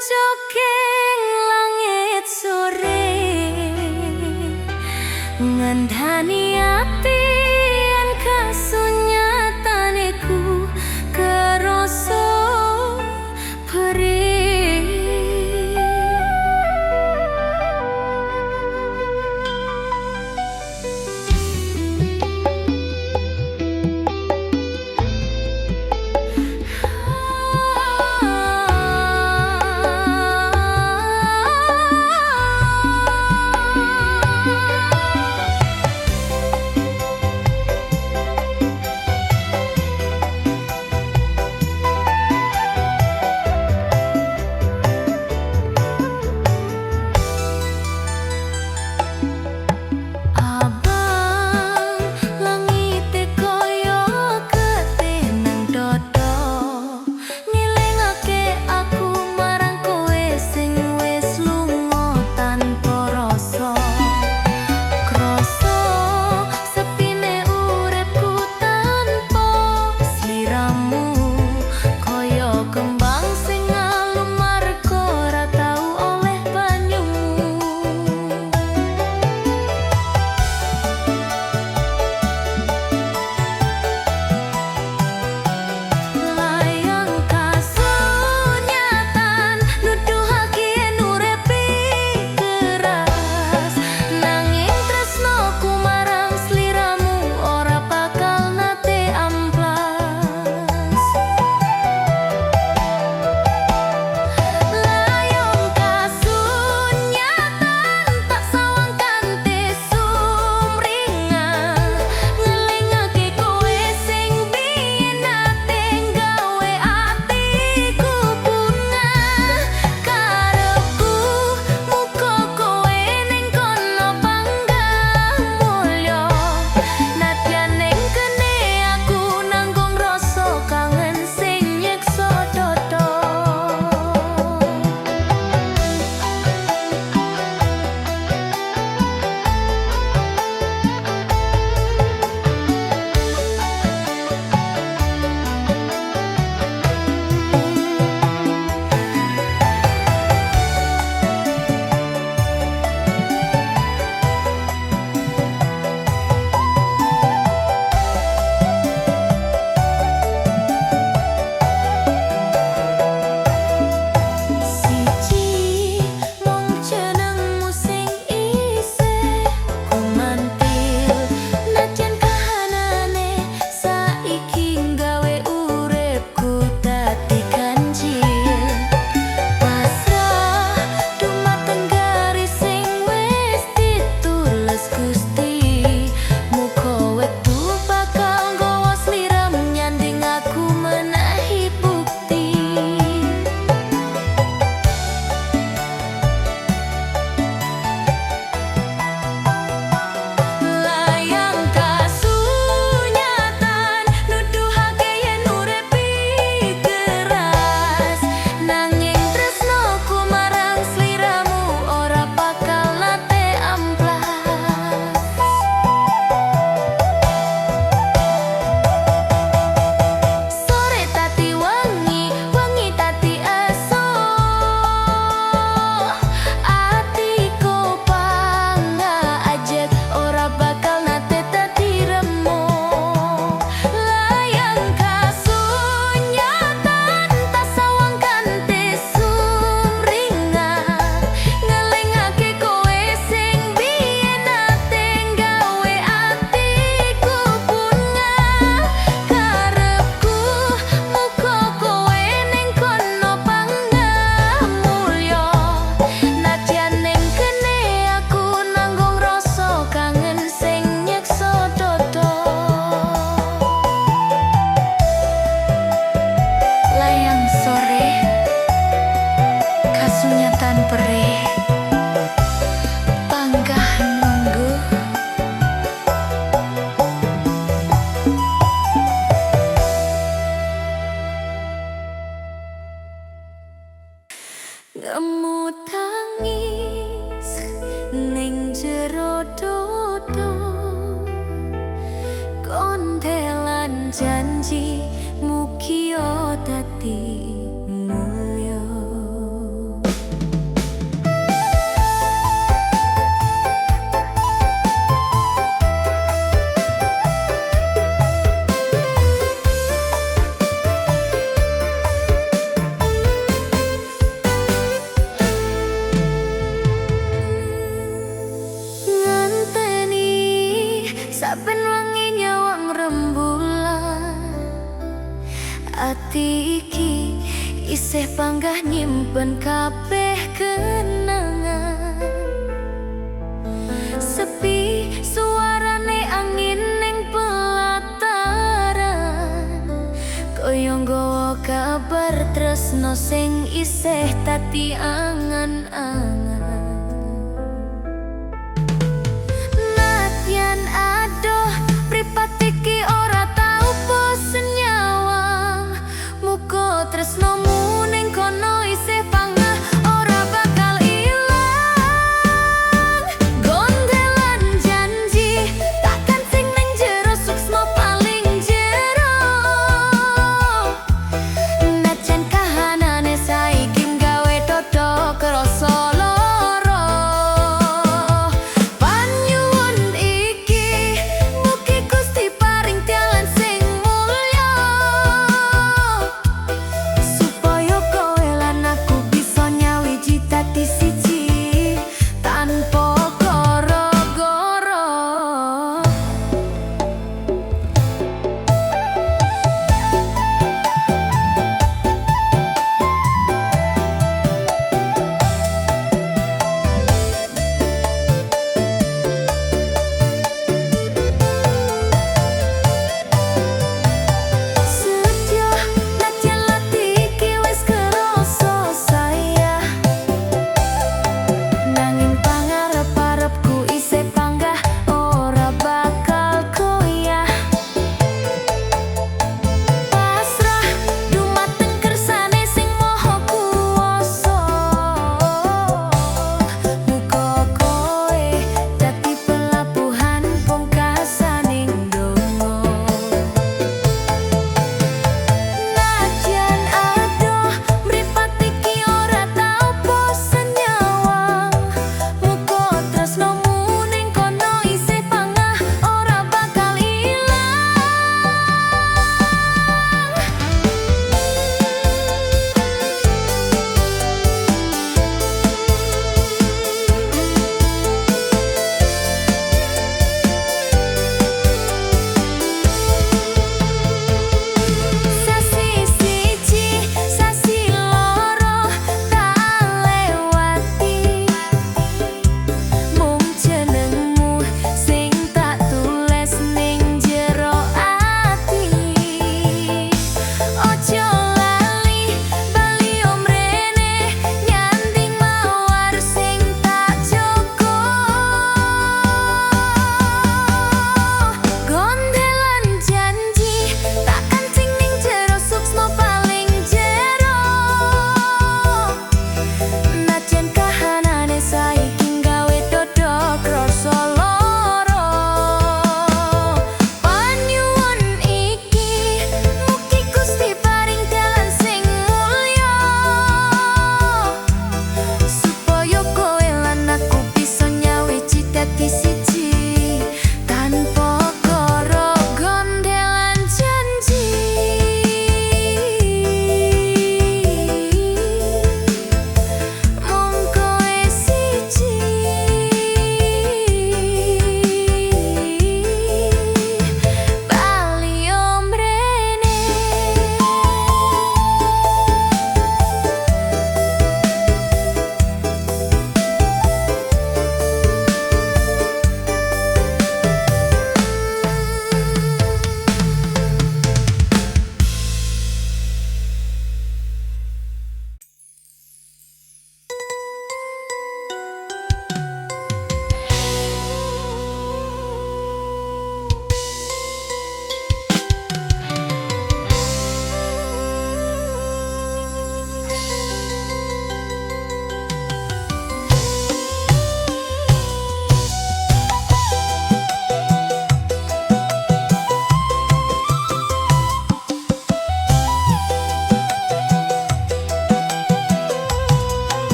Pucuking langit sore ngandhani ati yen kasunyatane ku kerasa perih. Abang langite koyo getih nang dada, ngelingake aku marang kowe sing wis lunga tanpa rasa. Krasa sepine uripku tanpa sliramu, kaya kembang sing alum marga ora tau oleh banyumu. Layang kasunyatan nuduhake yen urip keras, nanging tresnoku marang sliramu ora bakal nate amplas. Layang kasunyatan tak sawang kanthi sumringah, ngelingake kowe sing biyen nate gawe atiku bungah. Karepku muga kowe ning kono panggah mulya, nadyan ning kene aku nanggung rasa kangen sing nyiksa dada. Siji mung jenengmu sing isih kumantil, najan kahanane saiki gawe uripku dadi ganjil. Pasrah dumateng garis sing wis ditulis Gusti, muga wektu bakal nggawa sliramu nyanding aku menehi bukti. Layang kasunyatan nuduhake yen urip keras, nanging tresnoku marang sliramu ora bakal nate amplas. Sore tati wengi, wengi tati esuk, atiku panggah ajeg ora bakal nate dadi remuk. Layang kasunyatan tak sawang kanthi sumringah, ngelingake kowe sing biyen nate gawe atiku bungah. Karepku muga kowe ning kono panggah mulya, nadyan ning kene aku nanggung rasa kangen sing nyiksa dada. Layang sore kasunyatan perih panggah nunggu. Ngemu tangis ning jero dodo, kontelan janji mugia dadi mulya. Isih panggah nyimpen kabeh kenangan. Sepi suarane angin ning pelataran, koyo nggawa kabar tresno sing isih dadi angan-angan. Nadyan adoh, mripat iki ora tau bosen nyawang. Muga tresnomu ning kono isih panggah ora bakal ilang. Gondelan janji tak kancing ning jero suksma paling jero. Najan kahanane saiki gawe dodo krasa lara.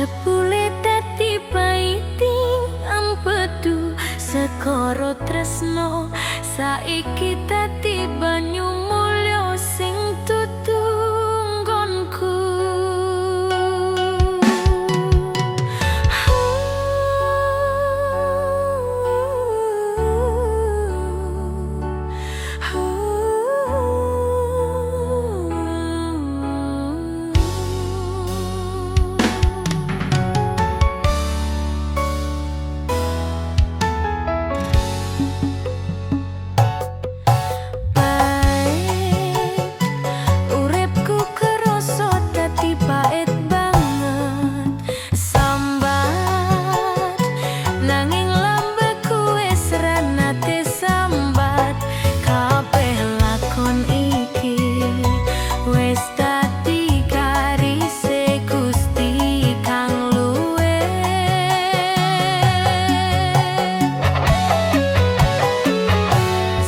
Jebule dadi paiting empedu. Segara tresno saiki dadi banyu mulya sing dudu nggonku. Pait uripku kerasa dadi pait banget. Sambat nanging lambeku wis ra nate sambat. Kabeh lakon iki wis dadi garise Gusti kang luwih.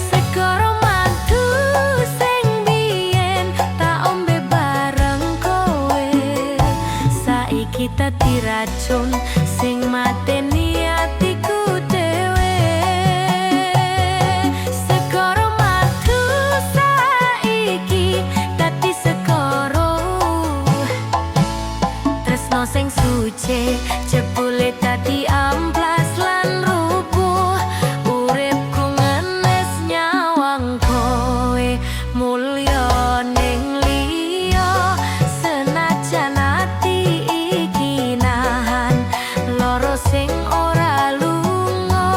Segara madu sing biyen tak ombe bareng kowe, saiki dadi racun sing mateni atiku dhewe. Segara madu saiki dadi segara tresno sing suci, jebule dadi amplas lan rubuh. Uripku ngenes nyawang kowe mulya ning liya, senajan ati iki nahan lara sing ora lunga.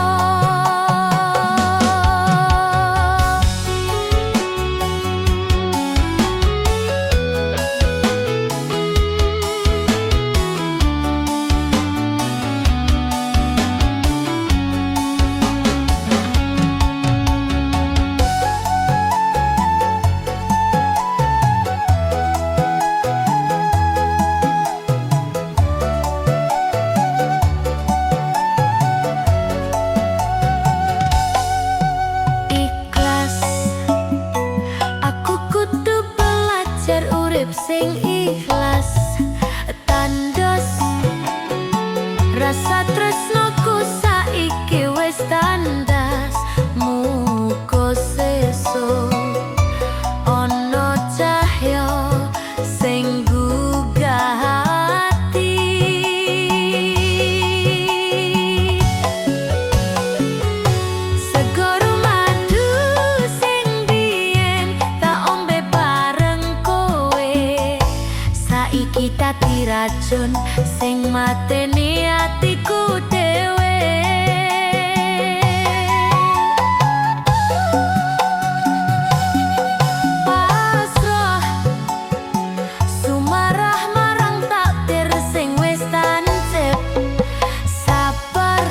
Ikhlas, aku kudu belajar urip sing ikhlas. Tandos rasa tresnoku saiki wis tandas. Muga sesuk ana cahya sing gugah ati. Segara madu sing biyen tak ombe bareng kowe, saiki dadi racun sing mateni atiku dhewe. Pasrah sumarah marang takdir sing wis tancep. Sabar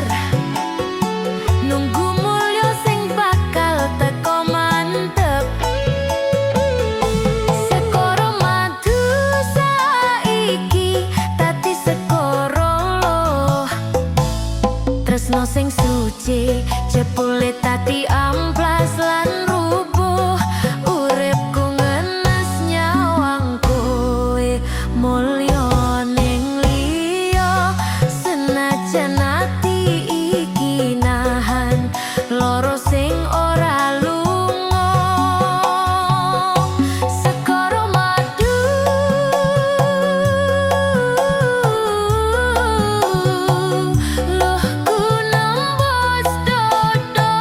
nunggu mulya sing bakal teko mantep. Segara madu saiki dadi segara loh. Tresno sing suci jebule dadi amplas lan rubuh. Uripku ngenes nyawang kowe mulya ning liya, senajan ati iki nahan lara sing ora lunga. Segara madu luhku nembus dodo.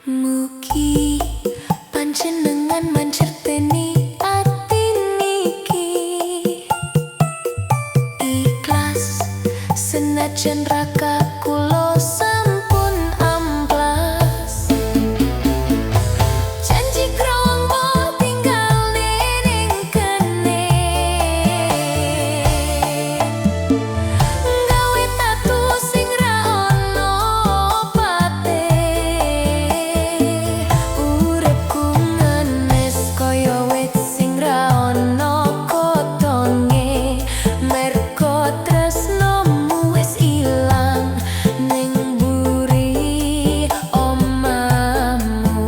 Mugi panjenengan mancerteni ati niki. Ikhlas senajan raka kula sampun amplas. Janji growong mbok tinggal ning kene. Gawe tatu sing ra ono obate. Uripku ngenes kaya wit sing ra ono kotonge. Mergo tresnomu wis ilang ning mburi omahmu.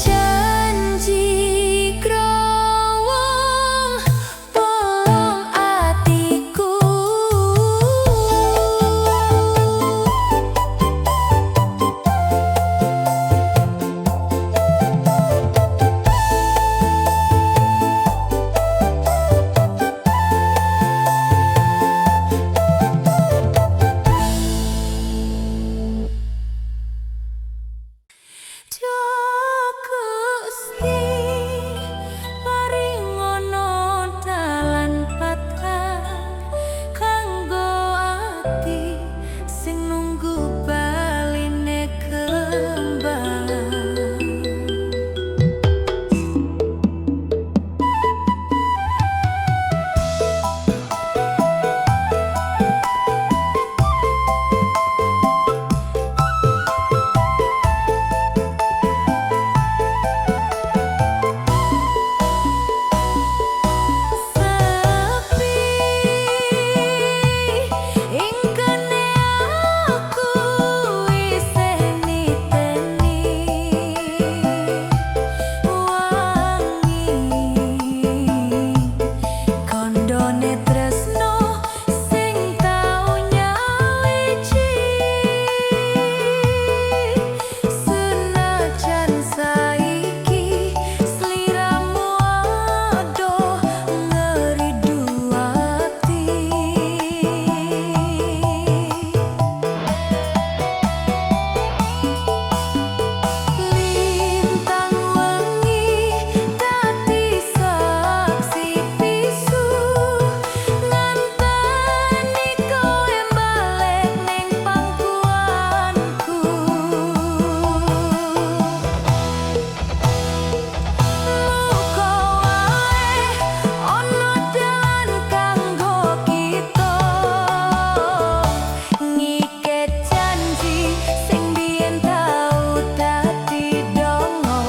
Janji growong bolong atiku. Duh Gusti, paringono dalan padhang kanggo ati sing nunggu baline kembang. Sepi ing kene aku isih niteni wangi kandhane tresno sing tau nyawiji. Senajan saiki sliramu adoh ngeridu ati. Lintang wengi dadi saksi bisu ngenteni kowe balik ning pangkuanku. Muga wae ana dalan kanggo kita ngiket janji sing biyen tau dadi donga.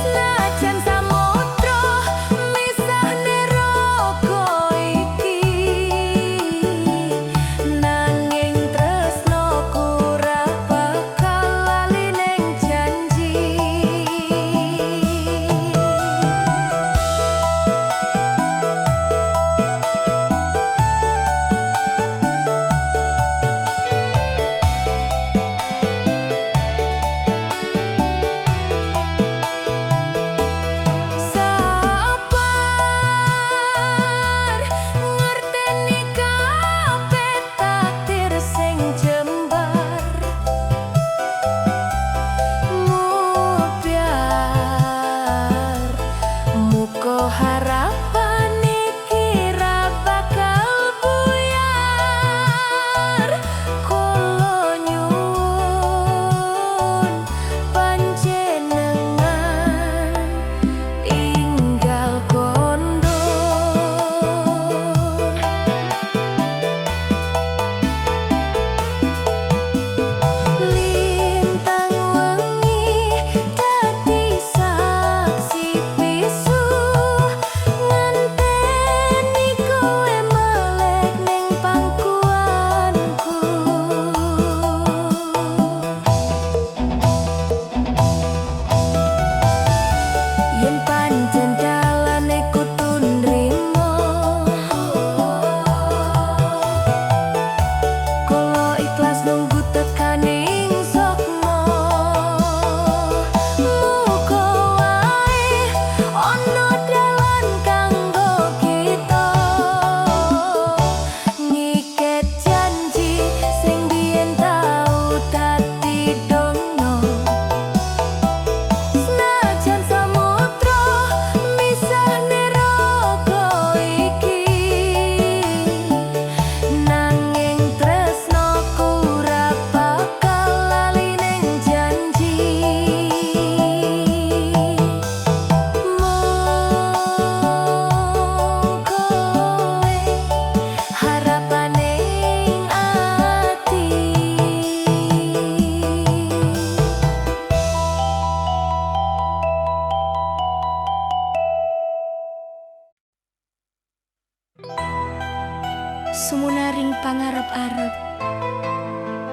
Senajan samudra misahne raga iki, nanging tresnoku ra bakal lali ning janji. Sabar ngerteni kabeh takdir sing jembar. Mubyar muga harapan iki ra bakal buyar. Kula nyuwun panjenengan tinggal kondo. Lintang wengi dadi saksi bisu ngenteni kowe balik ning pangkuanku. Yen pancen dalane kudu nrimo, kula ikhlas nunggu tekaning sukma. Muga wae ana dalan kanggo kita ngiket janji sing biyen tau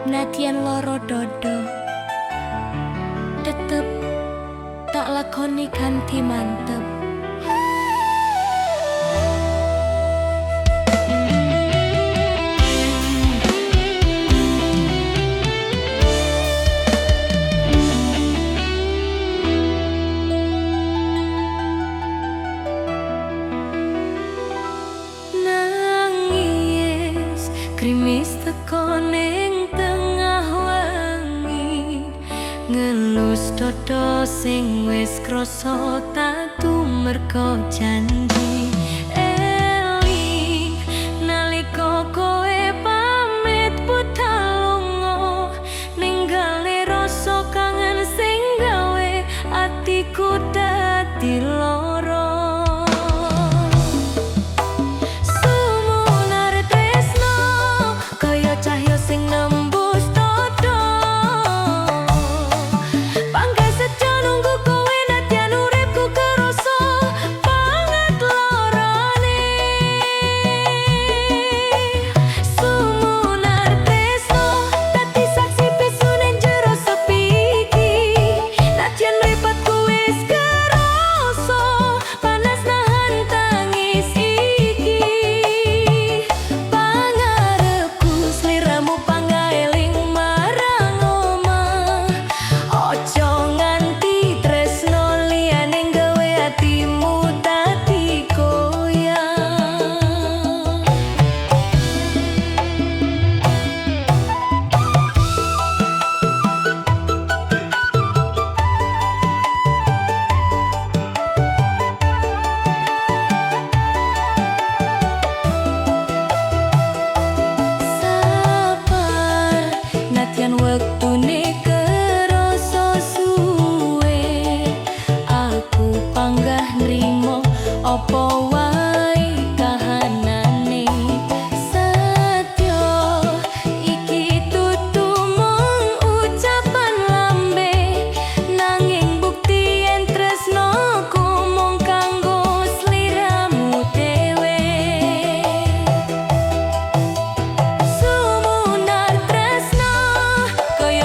Nadyan loro dodo, tetep tak lakoni kanthi mantep. Nangis grimis teko ning tengah wengi, ngelus dodo sing wis krasa tatu merko janji. Eling nalika kowe pamit budal lunga, ninggale rasa kangen sing gawe atiku dadi lara. Sumunar tresno kaya cahya sing nembus dodo, panggah setya nunggu kowe nadyan uripku kerasa banget lorone. Sumunar tresno dadi saksi bisu ning jero sepi iki, nadyan mripatku wis kerasa panas nahan tangis iki. Pangarepku sliramu panggah eling marang omah, ojo nganti tresno liyane gawe atimu dadi goyah. Sabar nadyan wektune kerasa suwe, aku panggah nrimo apa wae kahanane. Setya iki dudu mung ucapan lambe, nanging bukti yen tresnoku mung kanggo sliramu dhewe. Sumunar tresno kaya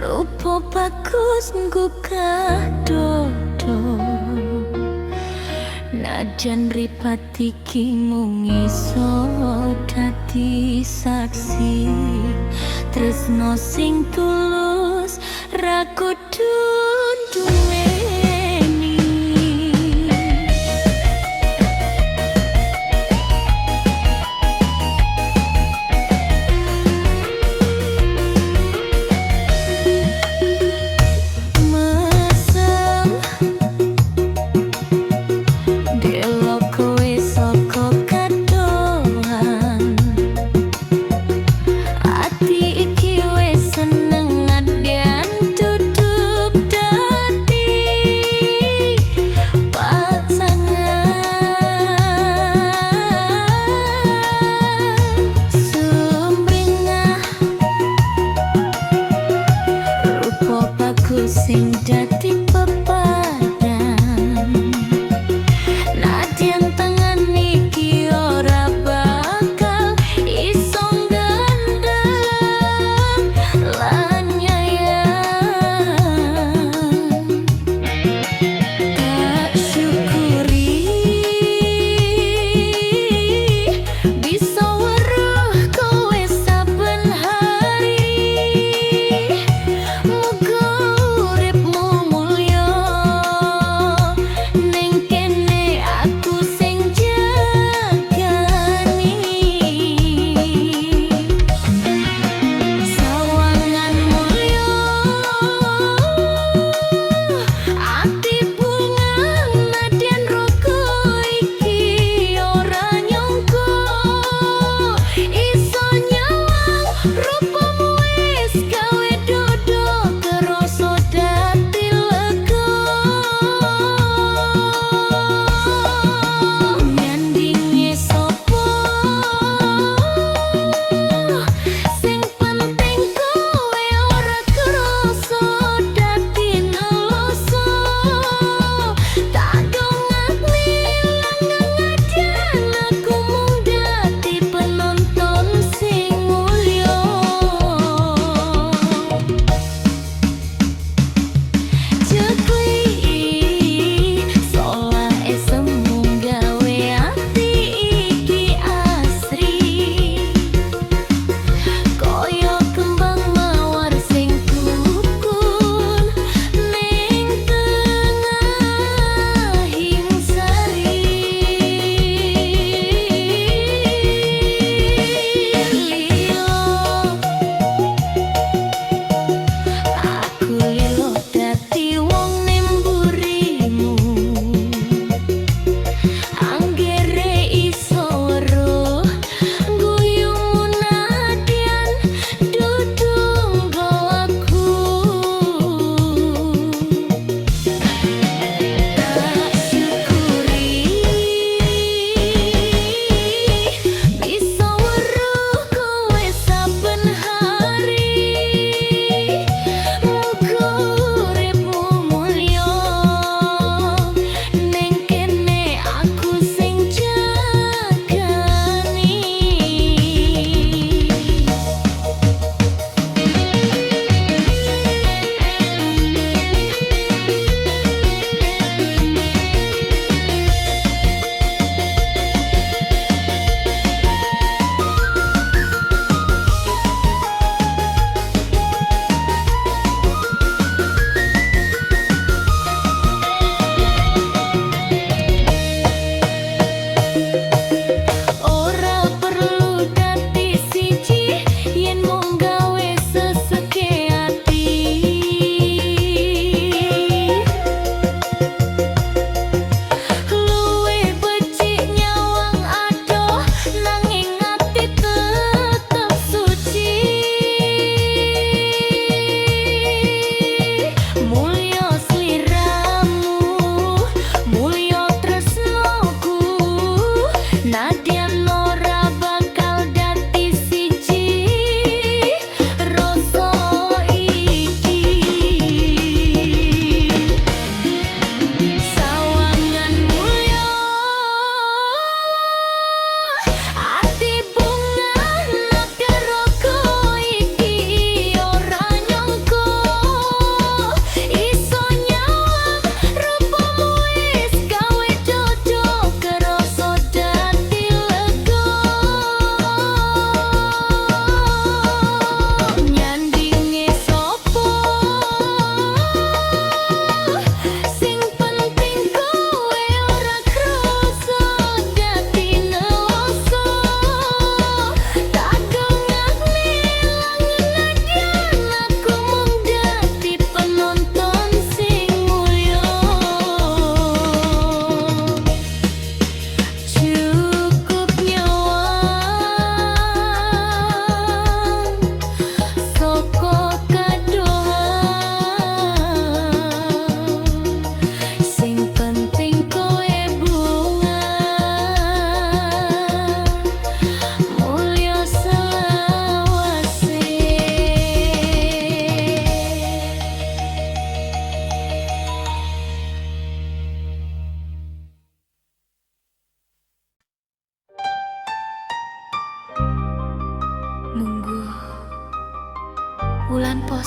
Rupa bagus nggugah dodo. Najan mripat iki mung iso dadi saksi, tresno sing tulus ra kudu duweni. Mesem delok kowe saka kadohan. Ati iki wis seneng nadyan duduk dadi pasangan. Sumringah rupa bagus sing dadi pepadang. Nadyan tangan iki ora bakal iso nggandeng lan nyayang. Tak syukuri bisa weruh kowe saben hari. Muga uripmu mulya.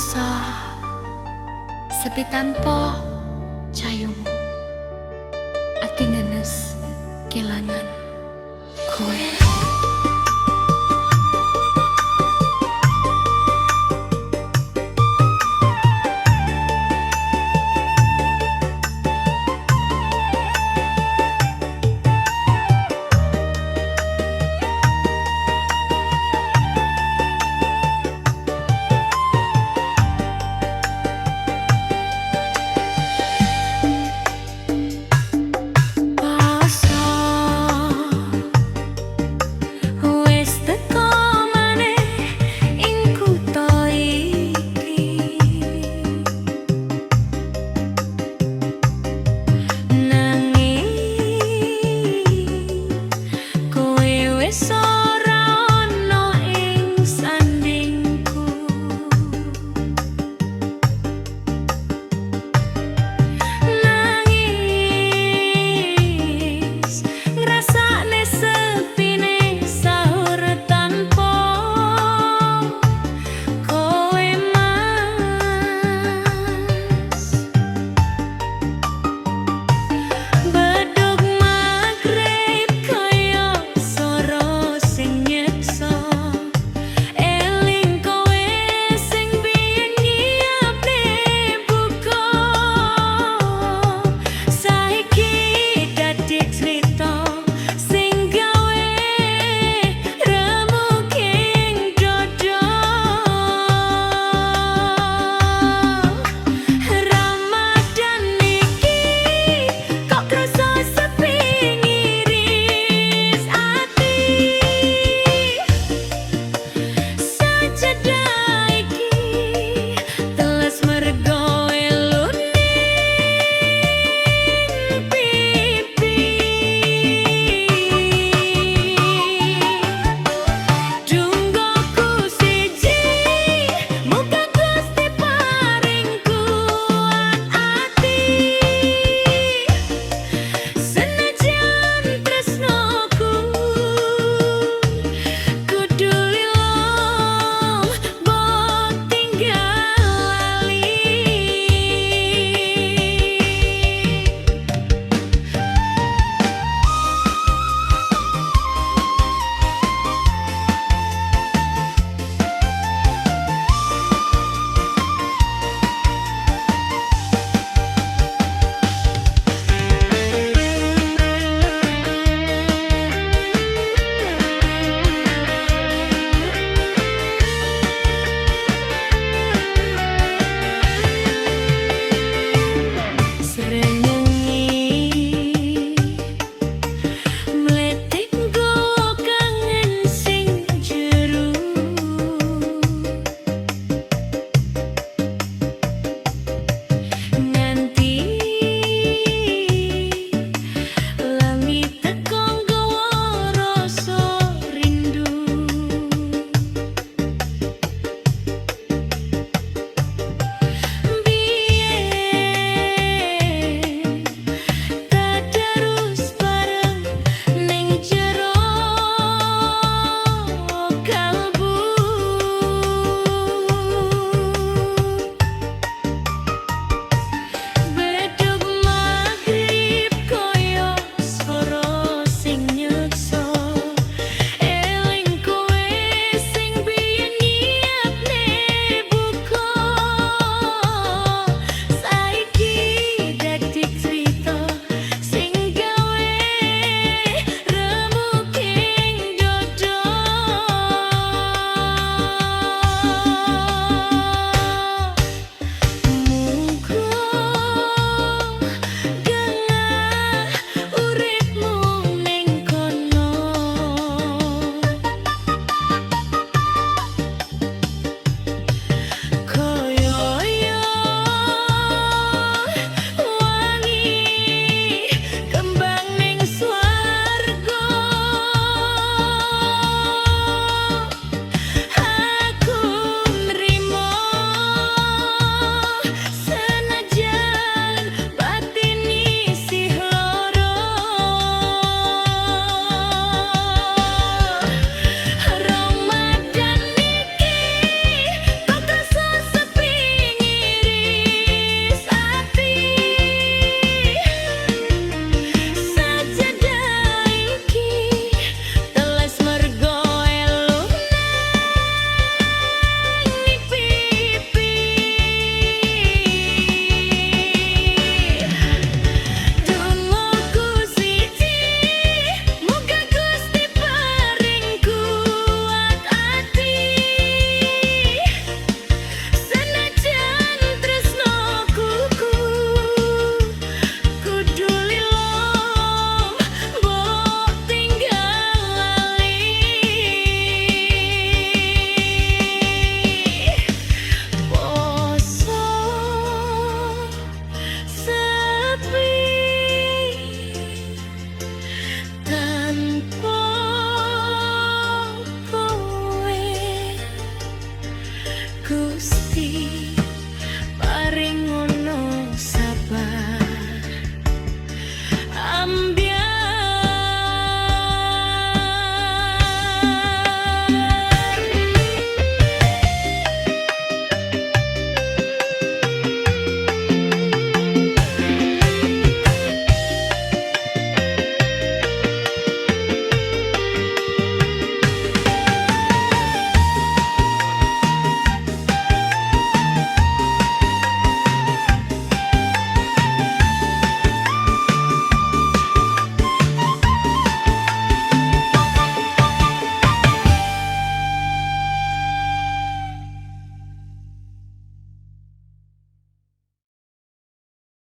Rasa sepi tanpa